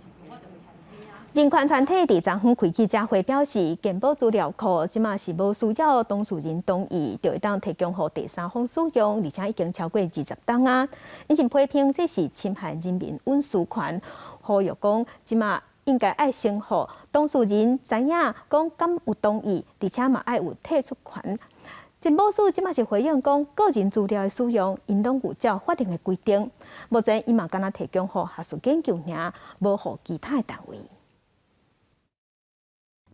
Speaker 1: 人權團體佇昨昏開記者會表示，健保資料庫這馬是無需要當事人同意，就會當提供予第三方使用，而且已經超過20冬啊。𪜶是批評這是侵害人民隱私權，呼籲講這馬應該愛先予當事人知影講敢有同意，而且嘛愛有退出權。健保署這馬是回應講，個人資料的使用，𪜶攏有照法令的規定。目前伊嘛干焦提供予學術研究爾，無予其他的單位。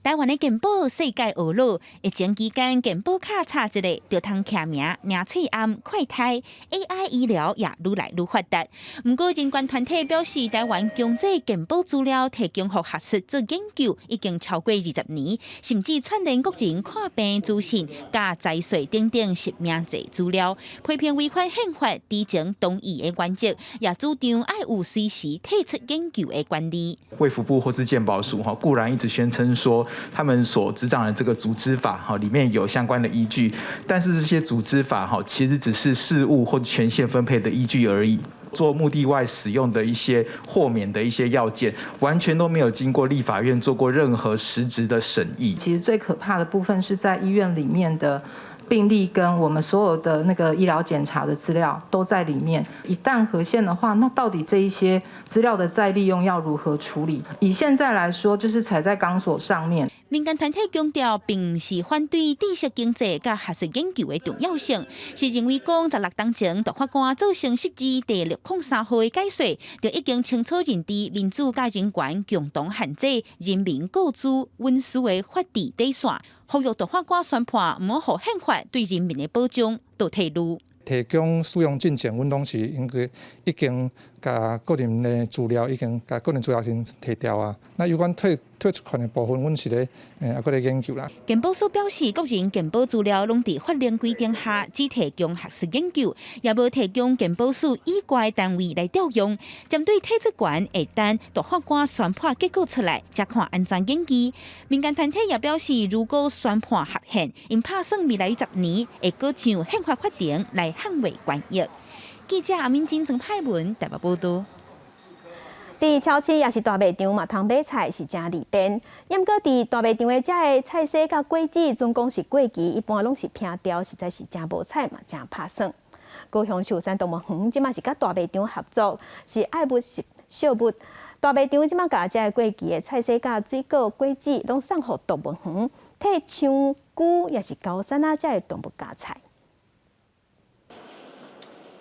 Speaker 2: 台灣的健保世界學老，疫情期間健保卡插一下就通簽名、領喙罨、快篩，AI 醫療也愈來愈發達。毋過人權團體表示，台灣強制健保資料提供予學術做研究已經超過20年，甚至串聯國人看病資訊、佮財稅等等實名制資料，批評違反憲法知情同意的原則，也主張愛有隨時退出研究的權利。
Speaker 21: 衛福部或是健保署哈，固然一直宣稱說，他們所執掌的這個組織法哈，裡面有相關的依據，但是這些組織法哈，其實只是事務或權限分配的依據而已。做目的外使用的一些豁免的一些要件，完全都沒有經過立法院做過任何實質的審議。
Speaker 22: 其實最可怕的部分是在醫院裡面的病歷跟我們所有的那個醫療檢查的資料都在裡面。一旦核線的話，那到底這一些資料的再利用要如何處理？以現在來說，就是踩在鋼索上面。
Speaker 2: 民間團體強調，並毋是反對知識經濟佮學術研究的重要性，是認為講16冬前大法官做成釋字第603號的解說，就已經清楚認知民主佮人權共同限制人民個資隱私的法治底線，呼籲大法官宣判，毋好予憲法對人民的保障倒退嚕。
Speaker 23: 提供使用進前，阮攏是應該已經
Speaker 4: 共個人的資料已經共個人資料先提掉啊。那有關退出權的部分，阮是咧猶閣咧研究啦。
Speaker 7: 健保署表示，個人健保資料攏佇法令規定下，只提供學術研究，也無提供健保署以外單位來調用。針對退出權，會等大法官宣判結果出來，才看按怎研議。民間團體也表示，如果宣判合憲，𪜶拍算未來10年會閣上憲法法庭來捍衛權益。記者阿敏金、曾派文台北報道。
Speaker 1: 佇超市抑是大賣場嘛，通買菜是誠利便。毋過佇大賣場的遮个菜色佮果子，準講是過期，一般攏是拚掉，實在是誠無彩嘛，誠拍算。高雄壽山動物園這馬是佮大賣場合作，是愛物惜物。大賣場這馬共遮个過期的菜色佮水果、果子，攏送予動物園，替鶖、龜抑是高山仔遮个動物加菜。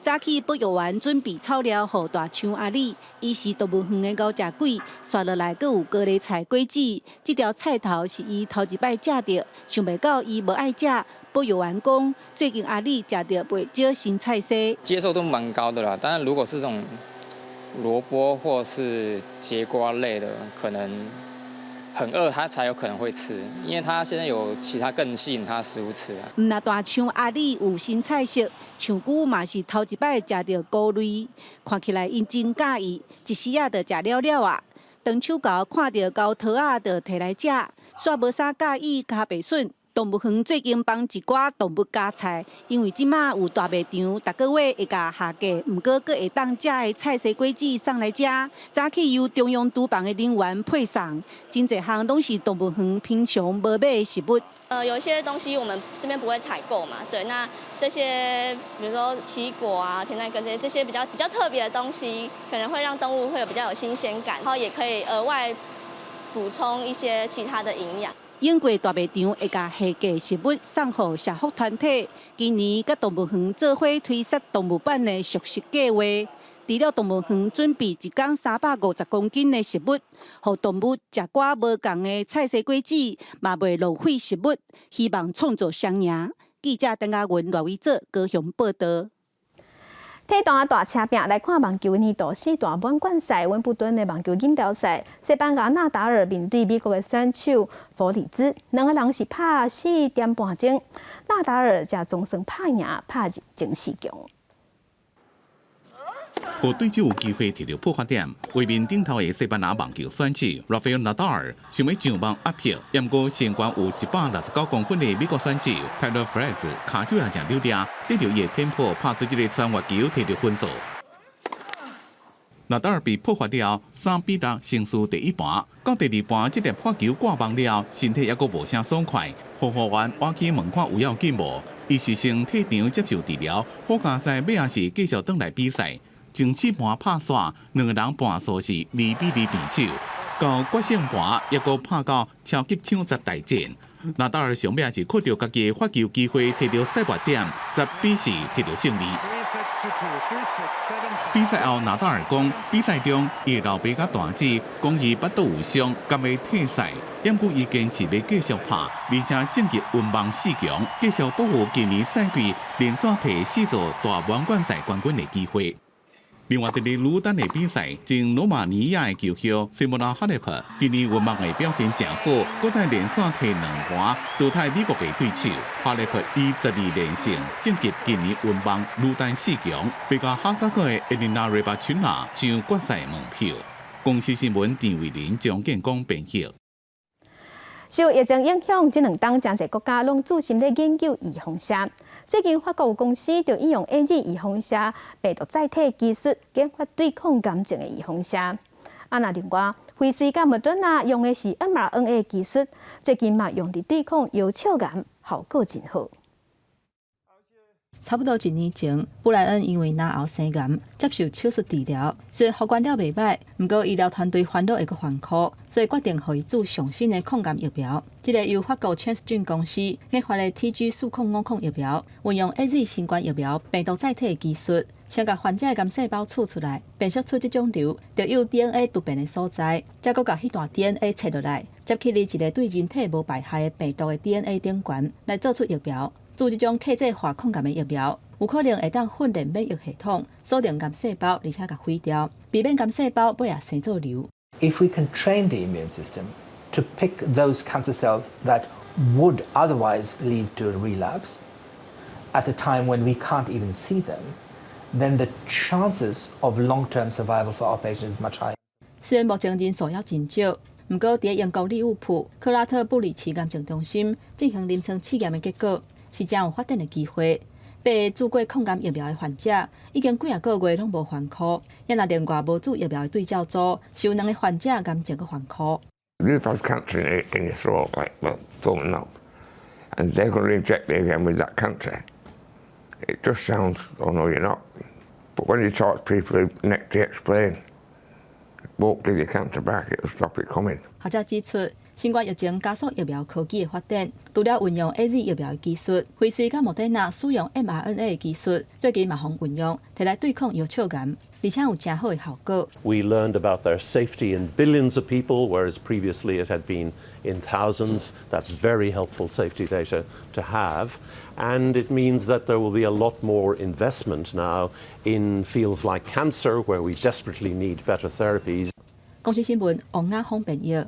Speaker 11: 早起保育員準備草料予大象阿里，伊是動物園的熬食鬼，紲落來閣有高麗菜、果子。這條菜頭是伊頭一擺食著，想袂到伊無愛食。保育員講，最近阿里食著袂少新菜色，
Speaker 12: 接受度蠻高的啦。但是如果是這種蘿蔔或是節瓜類的，可能很餓，他才有可能會吃，因為他現在有其他更吸引他食物吃啊。
Speaker 11: 毋但大象阿里有新菜色，鶖龜嘛是頭一擺食著菇類，看起來𪜶真佮意，一時仔就食了了啊。長手猴看著猴桃仔就提來食，煞無啥佮意跤白筍。動物園最近幫一寡動物加菜，因為這馬有大賣場，逐個月會共下架，毋過閣會當食的菜色果子送來遮。早起由中央廚房的人員配送，真濟項攏是動物園平常無買的食物。
Speaker 13: 有一些東西我們這邊不會採購嘛，對，那這些比如說奇異果啊、甜菜根這些比較特別的東西，可能會讓動物會有比較有新鮮感，然後也可以額外補充一些其他的營養。
Speaker 11: 英國大賣場會共下架食物送予社福團體，今年佮動物園做伙推出動物版的熟食計劃。除了動物園準備一工350公斤的食物，予動物食寡無仝的菜色果子，嘛袂浪費食物，希望創造雙贏。記者鄧家文、賴偉哲高雄報道。
Speaker 1: 體壇大車拼來看網球年度四大滿貫賽，溫布頓的網球錦標賽，西班牙納達爾面對美國的選手弗里茲，兩个人是拍4點半鐘，納達爾才總算拍贏，拍入前四強。
Speaker 14: 予對手有機會摕著破發點，畫面頂頭的西班牙網球選手拉斐爾納達爾想欲上網壓迫，毋過身懸有169公分的美國選手泰勒弗萊茲，跤手也誠溜掠，得著伊的天賦，拍出這个穿越球摕著分數。納達爾被破發了3比6勝輸第一盤，到第二盤這粒發球掛網了，身體猶閣無啥爽快。服務員倚去問看有要緊無，伊是先退場接受治療，好佳哉尾仔是繼續轉來比賽。前四盤拍煞，兩个人盤數是2比2平手。到決勝盤，猶閣拍到超級搶十大戰。納達爾上尾是靠著家己的發球機會，摕著賽末點10比4摕著勝利。比賽後，納達爾講，比賽中伊的老爸佮大姊講伊腹肚有傷，甘會退賽，毋過伊堅持欲繼續拍，而且晉級溫網四強，繼續保護今年賽季連續摕四座大滿貫賽冠軍的機會。另外，佇咧女單的比賽，前羅馬尼亞的球後西莫拉哈列普今年溫網的表現誠好，閣再連續摕兩盤淘汰美國的對手。哈列普以12連勝晉級今年溫網女單四強，欲共哈薩克的埃琳娜瑞巴群娜搶決賽門票。公視新聞陳慧琳、張建光編譯。
Speaker 1: 受疫情影響，這兩冬誠濟國家攏注心咧研究預防射。最近法國有公司就應用 AZ 預防射病毒載體技術，研發對抗癌症的預防射。啊，那另外，輝瑞佮莫德納用的是 mRNA 技術，最近嘛用佇對抗腰鞘癌，效果真好。
Speaker 23: 差不多一年前，布萊恩因為咽喉生癌接受手術治療，雖然復原了袂䆀，毋過醫療團隊煩惱會閣犯箍，所以決定予伊注上新的抗癌疫苗。這个由法國 Transgene 公司研發的 TG 4050疫苗，運用 AZ 新冠疫苗病毒載體的技術，先共患者的癌細胞取出來，辨識出這種瘤，著有 DNA 突變的所在，再閣共彼段 DNA 切落來，接去佇一个對人體無排害的病毒的 DNA 頂懸，來做出疫苗。注這種客製化抗癌的疫苗，有可能會當訓練免疫系統鎖定癌細胞，而且共毀掉，避免癌細胞尾仔生做瘤。
Speaker 9: If we can train the immune system to pick those cancer cells that would otherwise lead to a relapse at a time when we can't even see them, then the chances of long-term survival for our patients is much higher.
Speaker 23: 雖然目前人數猶真少，毋過佇英國利物浦克拉特布里奇癌症中心進行臨床試驗的結果，是誠有發展的機會。八个注過抗癌疫苗的患者，已經幾仔個月攏無反箍；也若另外無注疫苗的對照組，是有兩个患者癌症閣反箍。
Speaker 10: You've got cancer in your throat, like, well, thumb up, and they're going to inject me again with that cancer. It just sounds, oh no, you're not. But when you talk to people who they explain, won't give you cancer back, it'll stop it coming.
Speaker 23: 學者指出，新冠疫情加速疫苗科技的發展，除了運用 AZ 疫苗的技術，輝瑞佮莫德納使用 mRNA 的技術，最近嘛予運用，提來對抗藥笑癌，而且有誠好的效果。
Speaker 15: We learned about their safety in billions of people, whereas previously it had been in thousands. That's very helpful safety data to have. And it means that there will be a lot more investment now in fields like cancer, where we desperately need better therapies.
Speaker 23: 公視新聞王亞峰編譯。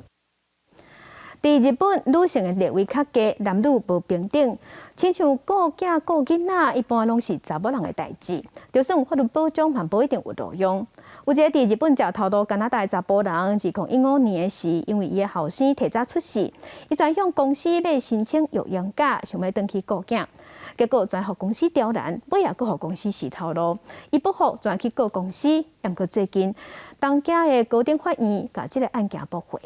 Speaker 1: 佇日本，女性的地位較低，男女無平等。親像顧囝顧囡仔，一般攏是查某人的代誌。就算有法律保障，嘛無一定有路用。有一个佇日本食頭路加拿大的查埔人，2015年時，因為伊的後生提早出世，伊轉向公司欲申請育嬰假，想欲轉去顧囝，結果轉予公司刁難，尾仔閣予公司死頭路。伊不服，轉去告公司。毋過最近，東京的高等法院共這个案件駁回。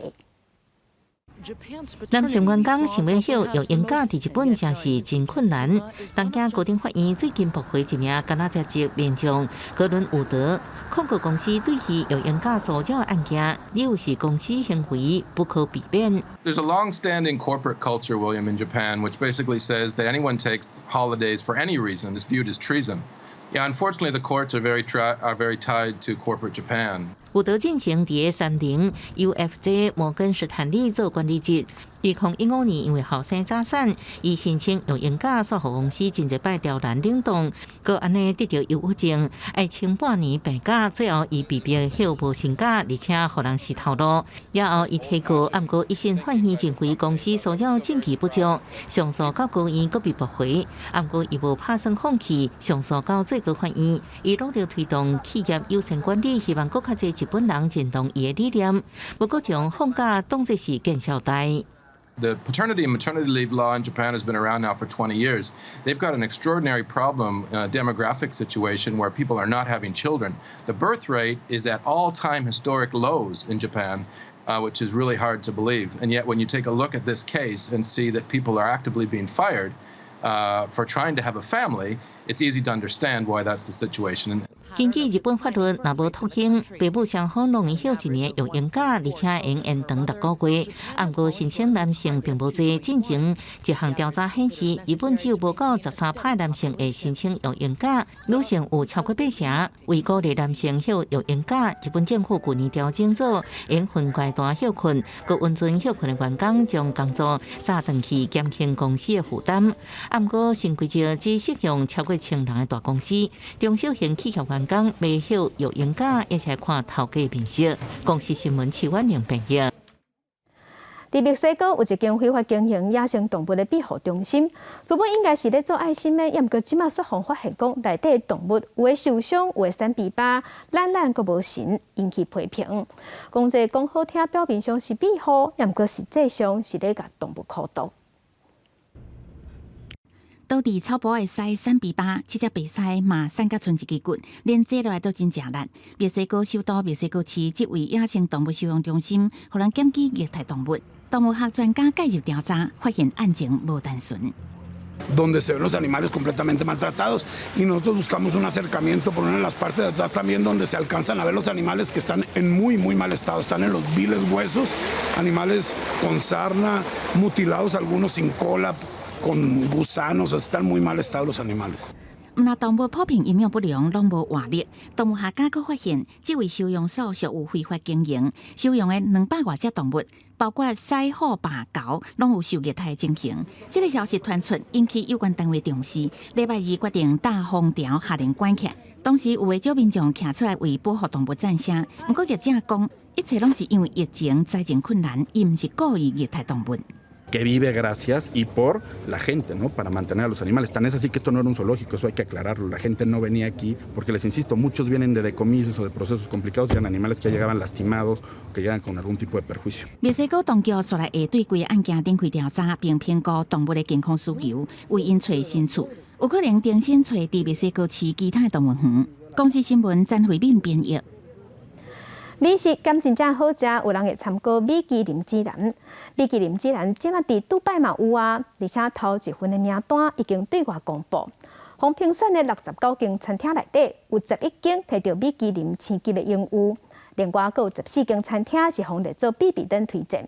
Speaker 16: 男性員工想欲休育嬰假，佇日本誠是真困難。東京高等法院最近駁回一名加拿大籍民眾格倫伍德控告公司對伊育嬰假騷擾案件，理由是公司行為不可避免。
Speaker 18: There's a long-standing corporate culture, William, in Japan, which basically says that anyone takes holidays for any reason is viewed as treason. Yeah, unfortunately, the courts are very tied to corporate Japan.
Speaker 16: 伍德進前佇个三菱 UFJ 摩根士丹利做管理職，2015年因為後生早產，伊申請育嬰假，煞予公司真濟擺刁難冷凍，閣按呢得著憂鬱症，愛請半年病假，最後伊被迫休無薪假，而且予人死頭路。了後伊提告，毋過一審法院認為公司騷擾證據不足，上訴到高院閣被駁回，毋過伊無拍算放棄，上訴到最高法院，伊努力推動企業友善管理，希望閣較濟日本人認同伊的理念，無閣將放假當作是見笑代。
Speaker 18: The paternity and maternity leave law in Japan has been around now for 20 years. They've got an extraordinary problem, demographic situation where people are not having children. The birth rate is at all-time historic lows in Japan, which is really hard to believe. And yet, when you take a look at this case and see that people are actively being fired for trying to have a family, it's easy to understand why that's the situation.
Speaker 16: 根據日本法律，若無託嬰，爸母雙方攏會休一年育嬰假，而且會延長6個月。毋過申請男性並無濟。進前一項調查顯示，日本只有無夠13趴男性會申請育嬰假，女性有超過八成。為鼓勵男性休育嬰假，日本政府舊年調整做應分階段歇睏，閣允准歇睏的員工將工作早轉去，減輕公司的負擔。毋過新規則只適用超過千人的大公司，中小型企業員工欲休育嬰假，猶愛看頭家面色。公視新聞徐婉玲編譯。
Speaker 1: 佇墨西哥有一間非法經營野生動物的庇護中心，原本應該是咧做愛心的，毋過這馬煞予發現講內底動物有的受傷，有的瘦膘巴，懶懶閣無神，引起批評。講這講好聽，表面上是庇護，毋過實際上是咧共動物苦毒。
Speaker 2: 倒佇草埔的獅瘦膘巴，這隻白獅嘛瘦甲賰一支骨，連坐落來都真食力。墨西哥首都墨西哥市這位野生動物收容中心，予人檢舉虐待動物。動物學專家介入調查，發現案情無單純。
Speaker 19: Donde se ven los animales completamente maltratados y nosotros buscamos un acercamiento por una de las partes de atrás también donde se alcanzan a ver los animales que están en muy muy mal estado, están en los viles huesos, animales con sarna, mutilados, algunos sin cola, con gusanos, están muy mal estado los animales.
Speaker 2: 毋但動物普遍營養不良，攏無活力。動物學家閣發現，這位收容所屬有非法經營，收容的200外隻動物，包括獅、虎、豹、猴，攏有受虐待情形。這个消息傳出，引起有關單位重視。禮拜二決定打封條，下令關起來。當時有袂少民眾徛出來為保護動物讚聲，毋過業者講，一切攏是因為疫情財政困難，伊毋是故意虐待動物。
Speaker 3: Que vive gracias y por la gente, ¿no? Para mantener a los animales. Tan es así que esto no era un zoológico, eso hay que aclararlo. La gente no venía aquí porque, les insisto, muchos vienen de decomisos o de procesos complicados y eran animales que ya llegaban lastimados o que llegan con algún tipo de perjuicio.
Speaker 2: 墨西哥當局煞來會對規个案件展開調查，並評估動物的健康需求，為𪜶揣新厝，有可能重新揣佇墨西哥市其他動物園。公視新聞詹慧敏編譯。
Speaker 1: 美食敢真正好食，有人會參考米其林指南。米其林指南這馬佇杜拜嘛有啊，而且頭一份的名單已經對外公布。予評選的69間餐廳內底，有11間提著米其林星級的榮譽，另外閣有14間餐廳是予列做必比登推薦。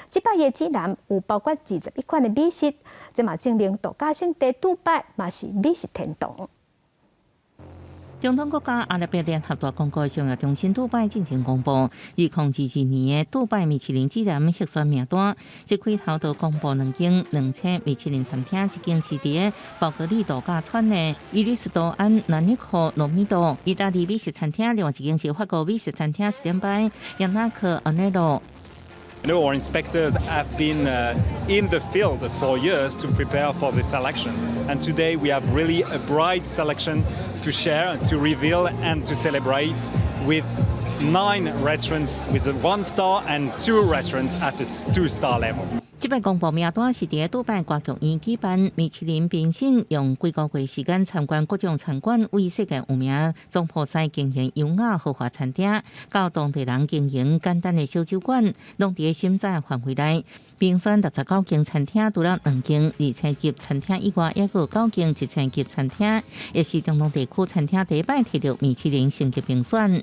Speaker 1: 這擺的指南有包括21款的美食，這嘛證明度假勝地杜拜嘛是美食天堂。
Speaker 16: 中東國家阿拉伯聯合大公國商業中心杜拜進行公布，2022年的杜拜米其林指南入選名單，一開頭就公布兩間兩星米其林餐廳，一間是佇寶格麗度假村的伊利斯多安南尼科羅米多意大利美食餐廳，另外一間是法國美食餐廳時點拜亞納克安內羅。
Speaker 6: Our inspectors have been in the field for years to prepare for this selection. And today we have really a bright selection to share, to reveal, and to celebrate with nine restaurants with a one star and two restaurants at the two star level.
Speaker 16: 這擺公布名單是佇杜拜歌劇院舉辦，米其林評審用幾個月時間參觀各種餐館，為世界有名總鋪師經營優雅豪華餐廳，到當地人經營簡單的小酒館，攏佇審查範圍內。評選69間餐廳，除了兩間二星級餐廳以外，抑閣有九間一星級餐廳，也是中東地區餐廳第一擺提著米其林星級評選。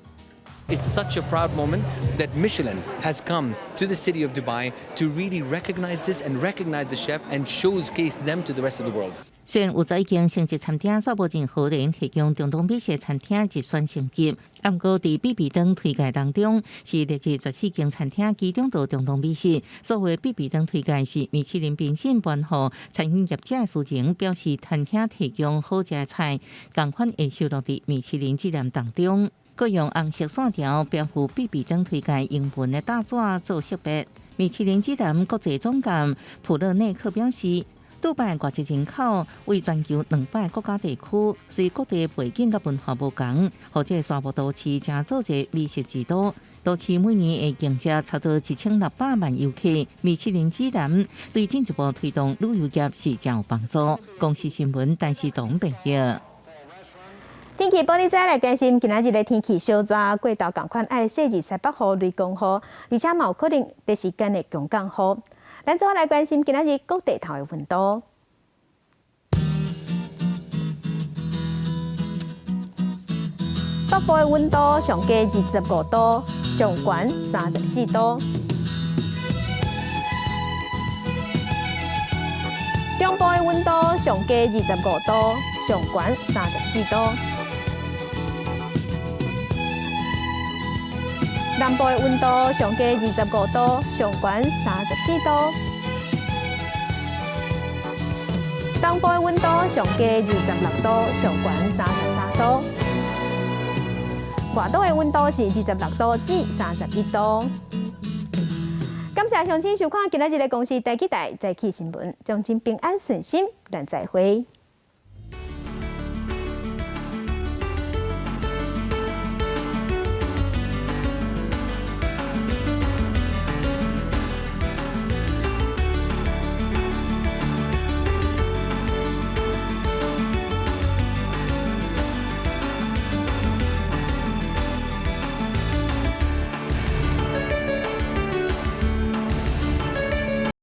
Speaker 8: It's such a proud moment that Michelin has come to the city of Dubai to really recognize this and recognize the chef and showcase them to the rest of the world.
Speaker 16: 雖然有11間星級餐廳，煞無任何人提供中東美食餐廳入選星級，毋過佇必比登推介當中，是列入14間餐廳，其中的中東美食。所謂必比登推介是米其林評審頒予餐飲業者殊榮，表示餐廳提供好食菜，仝款會收錄佇米其林指南當中。閣用紅色線條標註必比登推介英文的大紙做識別。米其林指南國際總監普勒內克表示，杜拜外籍人口為全球200國家地區，雖各地背景佮文化無仝，予這个沙漠都市成做一个美食之都。都市每年會迎接差不多1600萬遊客。米其林指南對進一步推動旅遊業是誠有幫助。公視新聞陳世東編譯。
Speaker 1: 天氣報你知來關心，今仔日的天氣小熱，過晝仝款愛細緻西北雨、雷公雨，而且嘛有可能短時間的強降雨。咱做伙來關心今仔日各地頭的溫度。北部的溫度上低25度，上懸34度。中部的溫度上低25度，上懸34度。南部的溫度上低25度，上懸34度。東部的溫度上低26度，上懸33度。外島的溫度是26度至31度。感謝鄉親收看今仔日的公視第幾台早起新聞，祝恁平安順心，咱再會。